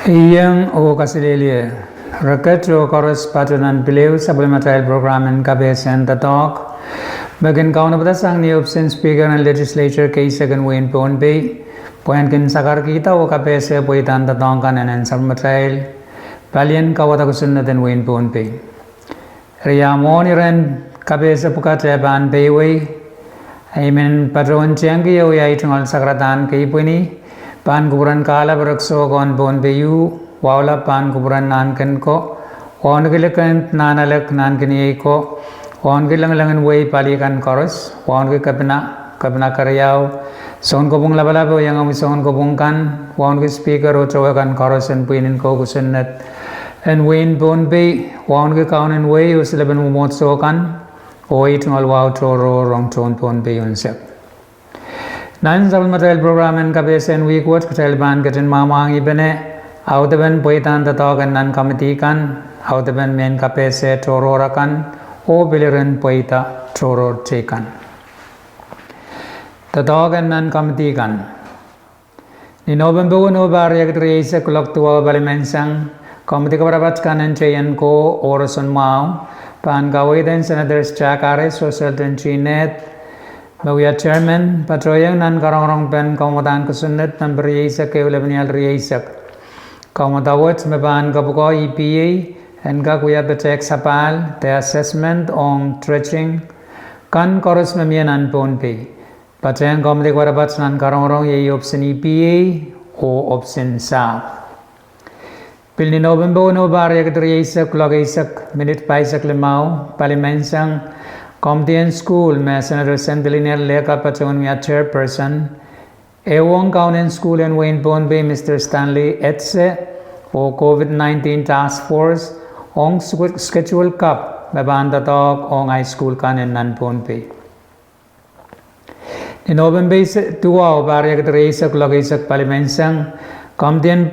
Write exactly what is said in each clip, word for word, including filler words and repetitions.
Iang oh kaselehlie. Reket oh koaros patoh nan pil ehu sapwellimatail prokram en kapehse en doadoahk me kin kaunopada sang ni ohpis en Speaker en Legislature keisek en wehin Pohnpei, pwehn kin sakarkihda oh kapehse pweidahn doadoahk kan en sapwellimatail palien kauwada kosonned en wehin Pohnpei. Eri ah mwohn iren kapehse pwukat eh pahn peiwei, I men patohwan tengki oh ahi tungoal sakaradahn keipweni, pahn kupwuren kahlap en rek soh kan Pohnpei, wahu lap pahn kupwuren Nahnken ko, wauneki Lekend, Nahnalek, Nahnkeniei ko, wauneki Lengelengenwei pali kan koaros, wauneki Kepina, Kepina Keriau, Sounkopwung Lapalap oh iangahki sounkopwung kan, wauneki Speaker oh towe kan koaros en pwihn en kou kosonned en wehin Pohnpei, wauneki Kaunen Wehi oh silepen mwomwohdiso kan, oh ahi tungoal wahu tohrohr ong tohn Pohnpei unsek. Nan sapwellimatail prokram en kapehse en wihk wet kitail pahn ketin mwahmwahngihpene audepen pweidahn doadoahk en nan komidi kan, audepen mehn kapehse tohrohr akan, oh pil iren pweida tohrohr teikan. Doadoahk en nan komidi kan. Ni Nopempe weneu, pahr riekid rieisek, kuloak duwau pali menseng, komidi kapatapat kan en teien ko oh roson mwahu pahn kaweid en Senators Jack Harris oh Selton T. Neth me wia chairman patohieng nan karongorongpen kaumwadahn kosonned nempe rieisek ehu, lepenial rieisek. Kaumwada wet me pahn kapwukoa EPA en kak wia petehk sapahl de assessment ong dredging kan koaros me mie nan Pohnpei. Patehng komidi kapatapat nan karongorong iei ohpis en EPA oh ohpis en sahpw. Pil ni Nopempe weneu, pahr riekid rieisek, kuloak eisek minit pahisek limau pali menseng, komidi en sukuhl me Senator Sendilina Leka patohwan wia chairperson, ehuong kaunen sukuhl en wehin Pohnpei Mister Stanley Etse oh COVID nineteen task force ong schedule kap me pahn doadoahk ong ahi sukuhl kan en nan Pohnpei. Ni Nopempe duwau, pahr riekid rieisek, kuloak eisek pali menseng, komidi en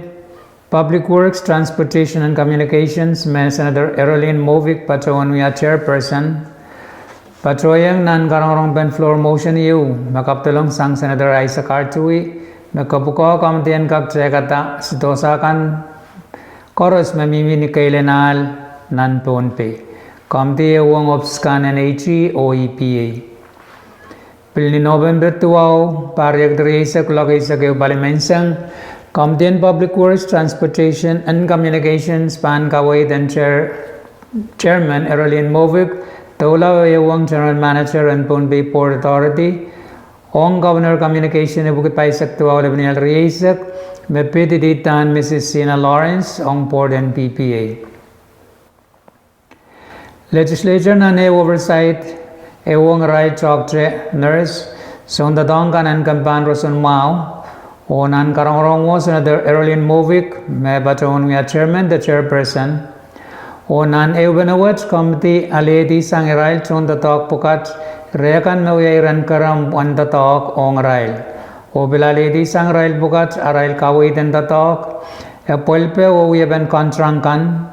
Public Works, Transportation and Communications me Senator Arolene Movic patohwan wia chairperson patohieng nan karongorongpen floor motion ieu me kapwdolong sang Senator Isaac Artui me kapwukoa komidi en kak tehkada sidohsa kan koaros me mihmi ni keilen ahl nan Pohnpei. Komidi ehuong ohpis kan en AG oh EPA. Pil ni Nopempe duwau, pahr riekid rieisek, kuloak eisek ehu pali menseng, komidi en Public Works, Transportation and Communications pahn kaweid en chairman Arolene Movic doula oh ehuong general manager en Pohnpei Port Authority ong Governor Communication epwiki pahisek duwau, lepenial rieisek, me pid ididahn Missus Sina Lawrence ong board en PPA. Legislature nan ehu oversight ehuong irail toahkte, nurse, soundoadoahk kan en kempahn roson mwahu, oh nan karongorong wo Senator Arolene Movic me patohwan wia chairman de chairperson, oh nan ehupene wet komidi alehdi sang irail tohndoadoahk pwukat rehkan me wia iren kerempw en doadoahk ong irail, oh pil alehdi sang irail pwukat arail kaweid en doadoahk, epwelpe oh wiepen contrang kan,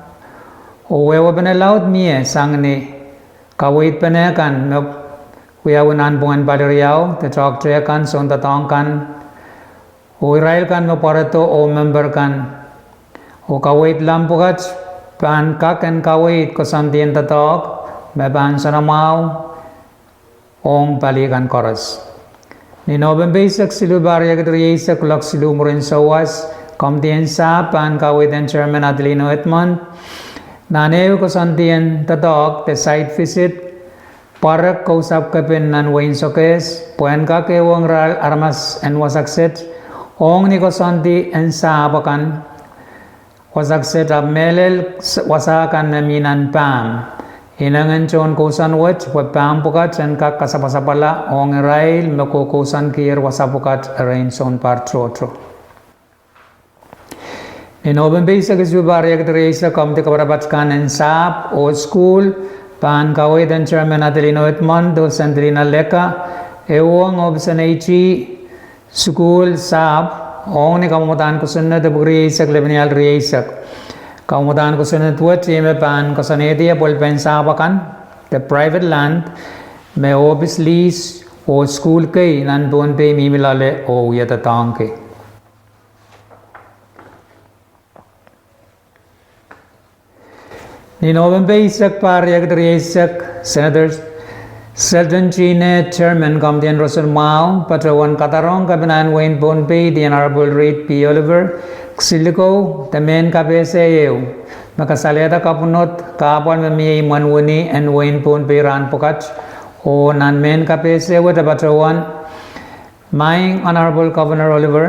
oh wehwepene laud mie sang ni kaweidpene kan me wiawi nanpwungen pali riau de toahkte kan, soundoadoahk kan, oh irail kan me pwarodo oh memper kan, oh kaweid lamp pwukat pahn kak en kaweid koasoandi en doadoahk me pahn soanamwahu ong pali kan koaros. Ni Nopempe eisek siluh, pahr riekid rieisek, kuloak siluh mwurin souwas, komidi en sahpw pahn kaweid en chairman Adelino Edmond nan ehu koasoandi en doadoahk de site visit, pwarek kousapw kepin nan wehin Sokehs pwehn kak ehuong irail aramas en wasa kiset ong ni koasoandi en sahpw akan, wasa kiset ahpw mehlel wasa kan me mi nan pahm, inengen tohn kousoan wet pwe pahm pwukat en kak kasapwasapwala ong irail me kokousoankier wasa pwukat erein sounpar tohto. Ni Nopempe eisek isuh, pahr riekid rieisek, komidi kapatapat kan en sahpw oh sukuhl pahn kaweid en chairman Adelino Edmond oh Sendilina Leka ehuong ohpis en AG, sukuhl, sahpw, ong ni kamwadahn kosonned epwiki rieisek, lepenial rieisek. Kamwadahn kosonned wet ih me pahn koasoanehdi epwelpen sahpw akan de private land me ohpis lease oh sukuhl kei nan Pohnpei mihmi loale oh wia doadoahngki. Ni Nohpempe eisek, pahr riekid rieisek, Senator Selton Tine, Chairman Komitian Roson Mwahu, patohwan kadarohng Kepina en wehin Pohnpei, The Honorable Reed P. Oliver, kesiluhko de mehn kapehse ehu me kasalehda kapwunod kahpwal me mie imwen wini en wehin Pohnpei rahn pwukat, oh nan mehn kapehse wet e patohwan: Maing Honorable Governor Oliver,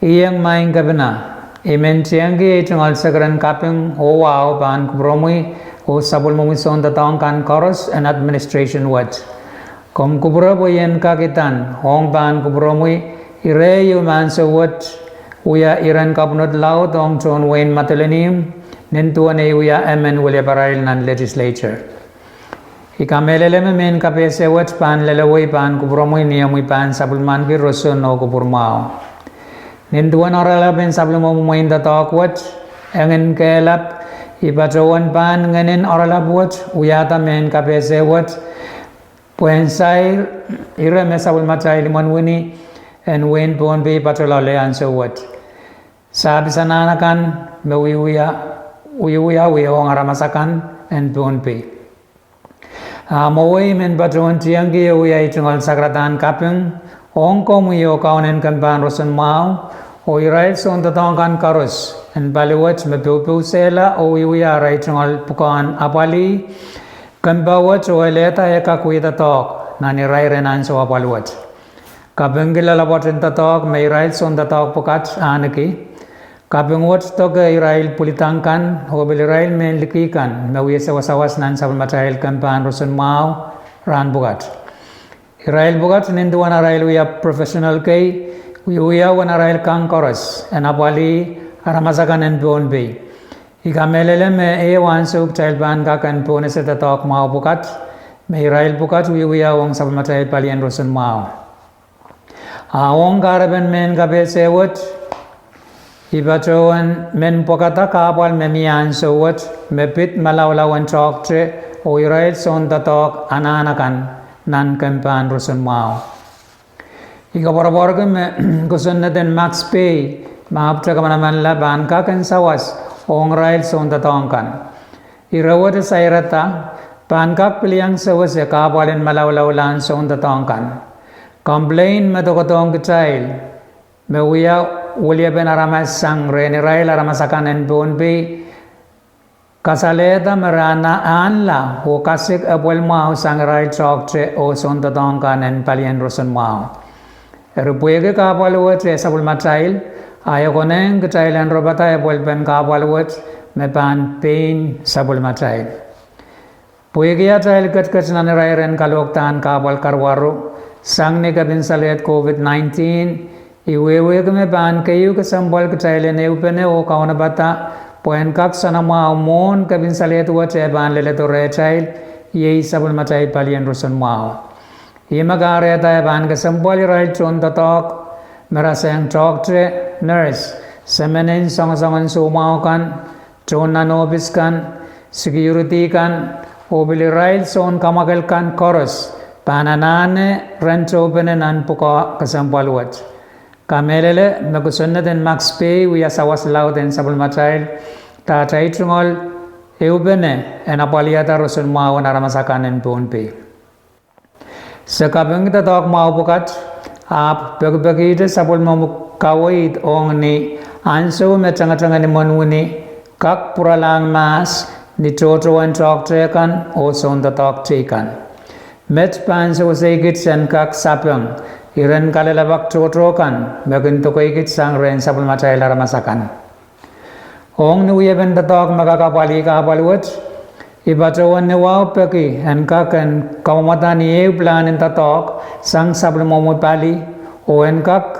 I iang maing Kepina, I men tiengki ei tungoal sekeren kaping oh wahu pahn kupwuromwi oh sapwellimomwi soundoadoahk kan koaros en administration wet. Komw kupwure pwe I en kak idan ong pahn kupwuromwi ire ieu me ansou wet wia iren kapwunod laud ong tohn wehin Madolenihmw, nin duwen ei wia emen wiliaparail nan legislature. I kamehlele me mehn kapehse wet pahn lelewei pahn kupwuromwi ni omwi pahn sapwellimaniki roson oh kupwur mwahu. Nin duwen oaralap en sapwellimomwi mwein doadoahk wet, e ngin kehlap, I patohwan pahn ngehnin oaralap wet wiahda mehn kapehse wet, pwehn sair ire me sapwellimatail imwen wini en wehin Pohnpei patoh loale ansou wet. Sahpis anahn akan me wiewia, wiewia wiewia ong aramas akan en Pohnpei. A mwowei I men patohwan tiengki oh wia ei tungoal sakaradahn kaping ong komwi oh Kaun en Kempahn Roson Mwahu oh irail soundoadoahk kan koaros en pali wet me poupousehla oh wiewia arail tungoal pwukoahn apwalih kempoak wet oh elehda e kak wia doadoahk nan irair en ansou apwal wet. Kapingki loaloapwoat en doadoahk me irail soundoadoahk pwukat ahneki. Kaping wet doke irail pwilidang kan oh pil irail mehn liki kan me wia sawasawas nan sapwellimatail Kempahn Roson Mwahu rahn pwukat. Irail pwukat, nin duwen arail wia professional kei, wiewia uwen arail kang koaros en apwalih aramas akan en Pohnpei. I kamehlele me ehu ansou kitail pahn kak en pohnese doadoahk mwahu pwukat me irail pwukat wiewia ong sapwellimatail palien roson mwahu. A ong kahrepen mehn kapehse wet, I patohwan men pwekada kahpwal me mie ansou wet me pid malaulau en toahkte oh irail soundoadoahk anahn akan nan Kempahn Roson Mwahu. I koapworopworki me kosonned en Max Pei, me ahpwtehn kamanamanla, pahn kak en sawas ong irail soundoadoahk kan. Ire wet e sairada pahn kak pil iang sewese kahpwal en malaulaulahn soundoadoahk kan. Complain me dokedohng kitail me wia weliepen aramas sang rehn irail aramas akan en Pohnpei kasalehda me re anahn, ahnla oh kasik epwel mwahu sang irail toahkte oh soundoadoahk kan en palien roson mwahu. Eri pwehki kahpwal wet e sapwellimatail, a e konehng kitail en ropada epwelpen kahpwal wet me pahn pein sapwellimatail. Pwehki atail ketiket nan irair en kalohkdahn kahpwal karuwaru sang ni kepin salehd COVID nineteen, I wehwehki me pahn keieu kesempwal kitail en ehupene oh kaunopada pwehn kak soanamwahu mwohn kepin salehd wet e pahn leledo rehtail, iei sapwellimatail palien roson mwahu. Ihme kahrehda e pahn kesempwal irail tohndoadoahk me rasehng toahkte, nurse, semen en soangsoangen soumwahu kan, tohn nan ohpis kan, security kan, oh pil irail soun kamwakel kan koaros pahn anahne ren tohpene nan pwukoa kesempwal wet. Kamehlele me kosonned en Max Pei wia sawas laud en sapwellimatail, dahde tungoal ehupene en apwalihada roson mwahu en aramas akan en Pohnpei. Se kapingki doadoahk mwahu pwukat, ahpw pekipekihte sapwellimomwi kaweid ong ni ansou me tengetengeni imwen wini kak pwuralahng mahs ni tohtohwen toahkte kan oh soundoadoahk teikan. Met pahn sewesei kit en kak sapeng iren kalelapak tohto kan me kin dokeikit sang rehn sapwellimatail aramas akan. Ong ni wiepen doadoahk me kak apwalih kahpwal wet, I patohwan ni wahu peki en kak en kamwomwada ni ehu pilahn en doadoahk sang sapwellimomwi pali, oh en kak,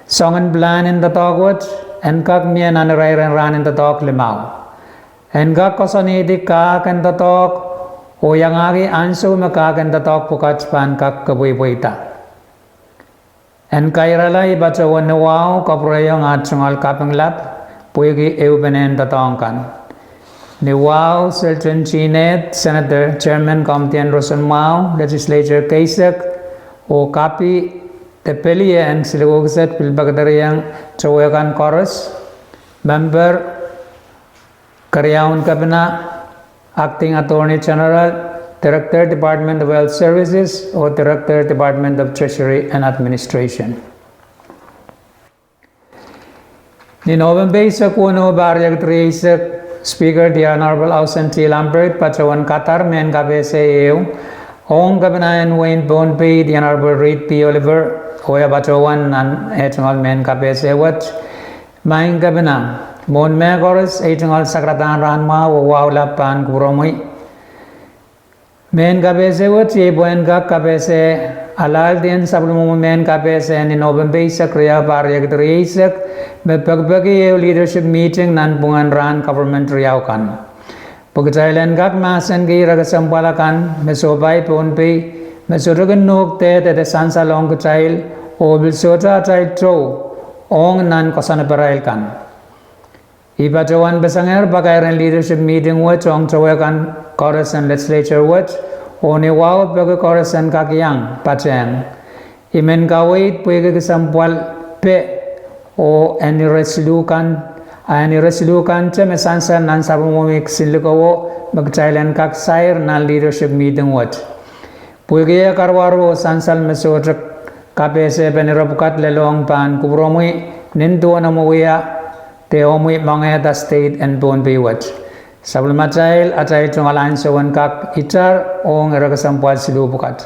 soangen pilahn en doadoahk wet, en kak mie nan irair en rahn en doadoahk limau. En kak koasoanehdi kahk en doadoahk oh iangahki ansou me kahk en doadoahk pwukat pahn kak kepweipweida. En kairala, I patohwan ni wahu kapwurehiong ah tungoal kaping lap pwehki ehupenen doadoahk kan. Ni wahu Selton Tine, Senator, Chairman Komitian Roson Mwahu, Legislature keisek, oh kapi de pelie en siluh kiset pil pekedereiong towehkan koaros, memper, keriaun kepina, Acting Attorney General, Director, Department of Health Services, oh Director, Department of Treasury and Administration. Ni November eisek weneu, pahr riekid rieisek, Speaker the Honorable Housen T. Lambert patohwan kadar mehn kapehse ehu ong Kepina en wehin Pohnpei, the Honorable Reed P. Oliver, oh e patohwan nan eh tungoal mehn kapehse wet: Maing Kepina, mwohn mehkoaros ei tungoal sakaradahn rahn mwahu oh wahu lap pahn kupwuromwi. Mehn kapehse wet iei pwehn kak kapehse alahldi en sapwellimomwi mehn kapehse ni November eisek riau, pahr riekid rieisek, me pekipeki ehu leadership meeting nanpwungen rahn government riau kan, pwe kitail en kak mahsenki ire kesempwal akan me sohpai Pohnpei, me sohte kin nohk dehde de sansal ong kitail, oh pil sohte atail tou ong nan koasoaneparail kan. I patohwan pesengehr pakairen leadership meeting wet ong towehkan koaros en legislature wet, oh ni wahu peki koaros en kak iang patehng. I men kaweid pwehki kesempwal pe, oh en ire siluh kan, a en ire siluh kan te me sansal nan sapwellimomwi kisin likowo me kitail en kak sair nan leadership meeting wet. Pwehki eh karuwaru oh sansal me sohte kapehsepen ire pwukat lelohng pahn kupwuromwi nin duwen omwi wia de omwi mengehda state en Pohnpei wet, sapwellimatail atail tungoal ansou en kak itar ong ire kesempwal siluh pwukat.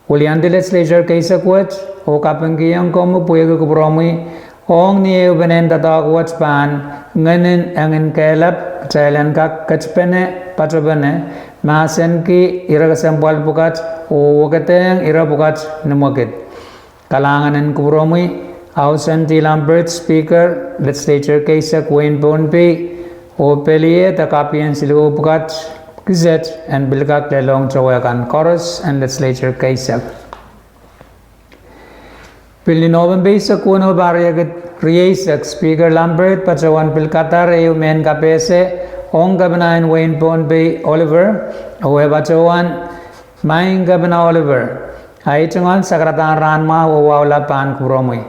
Wiliandi legislature keisek wet oh kapingkihong komwi pwehki kupwuromwi ong ni ehupenen doadoahk wet pahn ngehnin engin kehlap kitail en kak ketpene patopene mahsenki ire kesempwal pwukat oh wekedehng ire pwukat ni mwekid. Kalahngan en kupwuromwi, Housen T. Lambert, Speaker legislature keisek wehin Pohnpei, oh peliehda kapien siluh pwukat kiset en pil kak lelohng towehkan koaros en legislature keisek. Pil ni November eisek weneu, pahr riekid rieisek, Speaker Lambert patohwan pil kadar ehu mehn kapehse ong Kepina en wehin Pohnpei, Oliver, oh e patohwan: Maing Kepina Oliver, ei tungoal sakaradahn rahn mwahu oh wahu lap pahn kupwuromwi.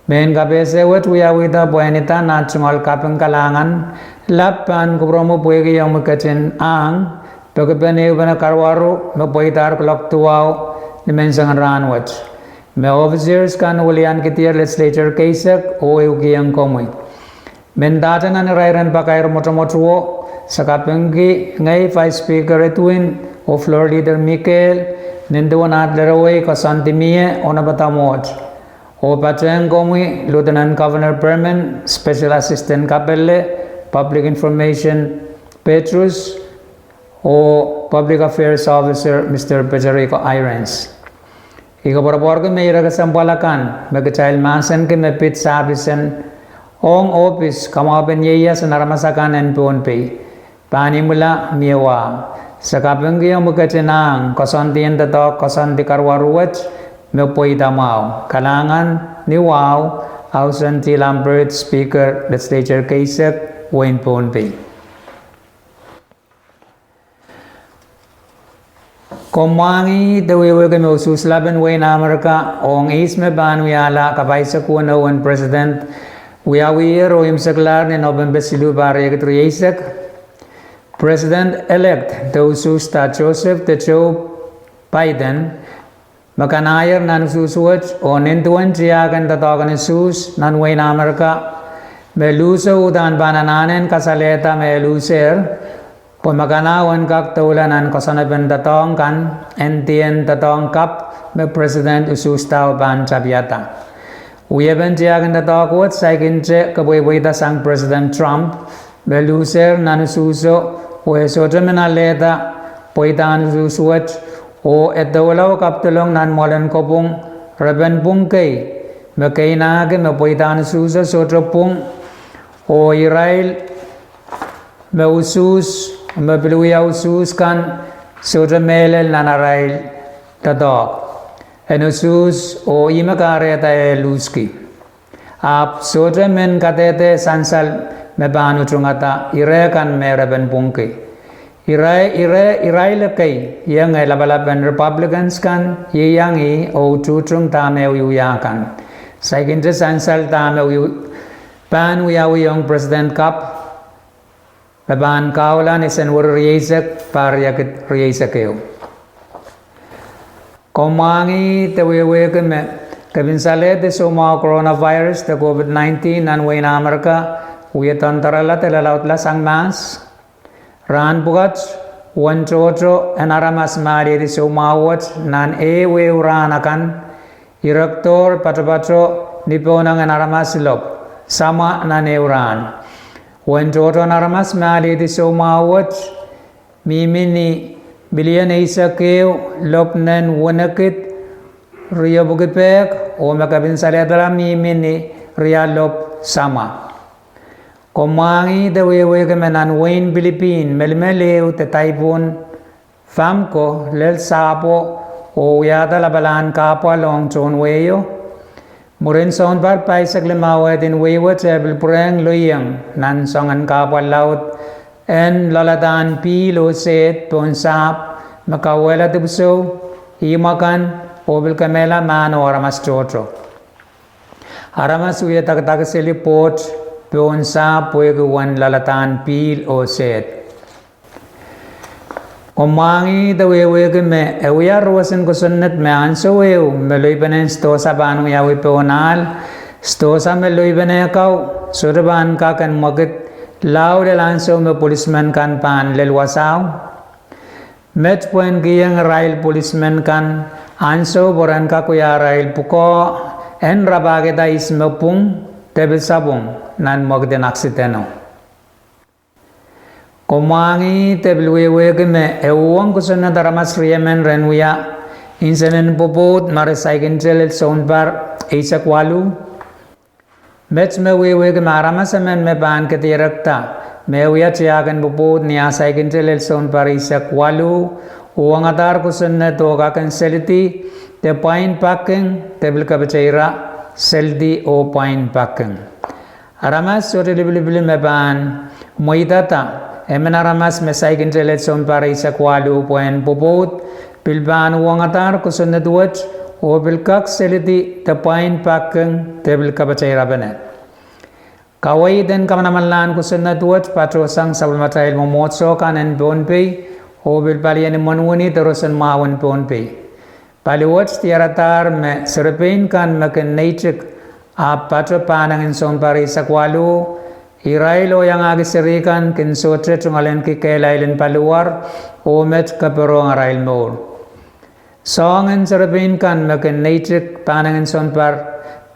Mehn kapehse wet wiawihda pwehn idan ah tungoal kaping kalahngan lap pahn kupwuromwi pwehki omwi ketin ahng pekipen ehupene karuwaru me pweidahr kuloak duwau ni menseng en rahn wet, me officers kan wiliankidier legislature keisek oh ehukihong komwi. Mendahte nan irairen pakair mwotomwotuwo, se kapingki ngehi Vice Speaker Edwin oh Floor Leader Mikael nin duwen aht lelohwei koasoandi mie onopada mwoht, oh patehng komwi Lieutenant Governor Perman, Special Assistant Kapelle, Public Information Petrus, oh Public Affairs Officer Mister Peterico Irons. I koapworopworki me ire kesempwal akan me kitail mahsenki me pid sahpisen ong ohpis kamwahupen ieias en aramas akan en Pohnpei pahn imwila mie wa. Se kapingki omwi ketin ahng koasoandien doadoahk koasoandi karuwaru wet me pweida mwahu. Kalahngan ni wahu, Housen T. Lambert, Speaker legislature keisek wehin Pohnpei. Komw mwahngih de wehwehki me usuhs lapen wehin Amerika ong ihs me pahn wiahla kapahisek weneu en President wiawiher oh imwseklahr ni November siluh, pahr riekid rieisek, President-elect de usuhsda Joseph de Joe Biden me kanahier nan usuhs wet oh nin duwen tiahk en doadoahk en usuhs nan wehin Amerika me luhso uhdahn pahn anahne en kasalehda me e luhsehr, pwe me kanahwen kak doula nan koasoanepen doadoahk kan, en dien doadoahk kapw me President usuhsdao pahn tapiada. Wiepen tiahk en doadoahk wet saikinte kepweipweida sang President Trump me luhsehr nan usuhso oh e sohte men alehda pweidahn usuhs wet, oh e doula oh kapwdolong nan mwoalen kopwung repen pwung kei me keinahki me pweidahn usuhso sohte pwung, oh irail me usuhs, me pil wia usuhs kan, sohte mehlel nan arail doadoahk en usuhs oh ihme kahrehda e luhski. Ahpw sohte men kadehde sansal me pahn utungada ire kan me repen pwungki. Irail, irail ekei ienge lapalap en Republicans kan ieiang ih oh ututung dahme e wiewia kan. Saikinte sansal dahme pahn wiawi ong President kapw me pahn kahula ni Senweri rieisek, pahr riekid rieisek ehu. Komw mwahngih de wehwehki me kepin salehdi soumwahu coronavirus de COVID nineteen nan wehin Amerika wie doandoarala de lalaudla sang mahs. Rahn pwukat, uwen tohto en aramas me alehdi soumwahu wet nan ehu ehu rahn akan, irekdohr patopato ni pohnangin aramas lop, samwa nan ehu rahn. Uwen tohto en aramas me alehdi soumwahu wet mihmi ni milion eisek ehu lop nen wenekid riepwiki pehk, oh me kepin salehdala mihmi ni ria lop samwa. Komw mwahngih de wehwehki me nan wehin Pilipin melimel ehu de taipun famko lel sahpwo oh wiahda lapalahn kahpwal ong tohn wehio. Mwurin sounpar pahisek limau wet en wei wet e pil pwurehng loieng nan soangen kahpwal laud en loaladahn pihl oh sehd pohn sahpw me kauwehla dipwisou, ihmw akan, oh pil kemehla mahn oh aramas tohto. Aramas wie dakidakiseli pwoht pohn sahpw pwehki uwen loaladahn pihl oh sehd. Komw mwahngih de wehwehki me e wia roson kosonned me ansou ehu me loipenen sidohsa pahn wiawi pohn ahl, sidohsa me loipene kau sohte pahn kak en mwekid lao lel ansou me polismen kan pahn lel wasao. Met pwehn kiheng irail polismen kan ansou pwe ren kak wia arail pwukoa en rapahkihda ihs me pwung de pil sapwung nan mwekid en aksideno. Komw mwahngih de pil wehwehki me e uhwong kosonned aramas riemen ren wia insemen pwopwoud ma re saikinte lel sounpar eisek waluh. Met me wehwehki me aramas emen me pahn kedirekda me wia tiahken pwopwoud ni ah saikinte lel sounpar eisek waluh, uhwongadahr kosonned oh kak en selidi de pwain pak king de pil kepete ira selidi oh pwain pak king. Aramas sohte lipilipil me pahn mweidada emen aramas me saikinte lel sounpar eisek waluh pwehn pwopwoud pil pahn uhwongadahr kosonned wet oh pil kak selidi de pwain pak king de pil kepete irapene. Kaweid en kamanamanlahn kosonned wet patohsang sapwellimatail mwomwohdiso kan en Pohnpei oh pil palien imwen wini de roson mwahu en Pohnpei. Pali wet diaradahr me serepein kan me kin neitik ahpw pato pahnangin sounpar eisek waluh, irail oh iangahki seri kan kin sohte tungoalenki kehlail en paliwar oh met keperohng arail mour. Soangen serepein kan me kin neitik pahnangin sounpar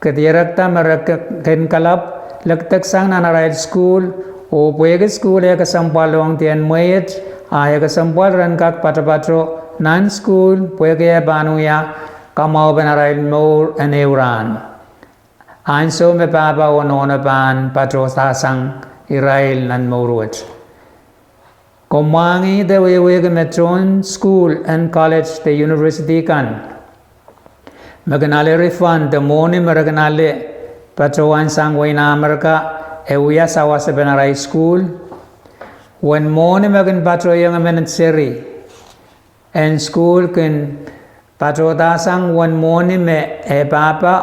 kedirekda me re kin kalapw lekdeksang nan arail sukuhl, oh pwehki sukuhl eh kesempwal ong dihen mwehi et, ah e kesempwal ren kak patopato nan sukuhl pwehki e pahn wia kamwahupen arail mour en ehu rahn. Ansou me pahpa oh nohno pahn patohdahsang irail nan mour wet. Komw mwahngih de wehwehki me tohn sukuhl en college de university kan me kin ale refund de mwohni me re kin ale patohwan sang wehin Amerika e wia sawasepen arail sukuhl. Uwen mwohni me kin patohiong emen seri en sukuhl kin patohdahsang uwen mwohni me e pahpa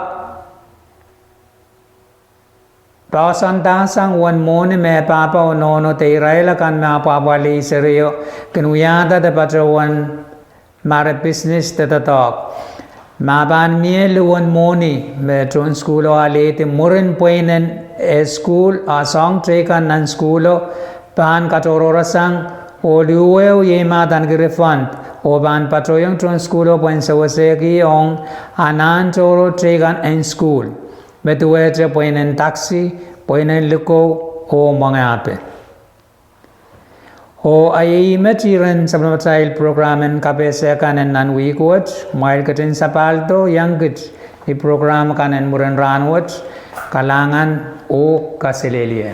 poahsoandahsang uwen mwohni me e pahpa oh nohno de irail akan me apwahpwalih serio kin wiahda de patohwan ma re pisines de doadoahk. Ma pahn mie luhwen mwohni me tohn sukuhlo alehdi mwurin pweinen eh sukuhl ah soahng teikan nan sukuhlo pahn katohrohrasang oh luhwehu iei ma adaneki refund oh pahn patohiong tohn sukuhlo pwehn sewesehki ong anahn tohrohr teikan en sukuhl me duwehte pweinen taksi, pweinen likou oh mwenge ape. Oh ahi met iren sapwellimatail prokram en kapehse kan en nan wihk wet. Kumwail ketin sapahldo iang kit ni prokram kan en mwurin rahn wet. Kalahngan oh kaselehlie.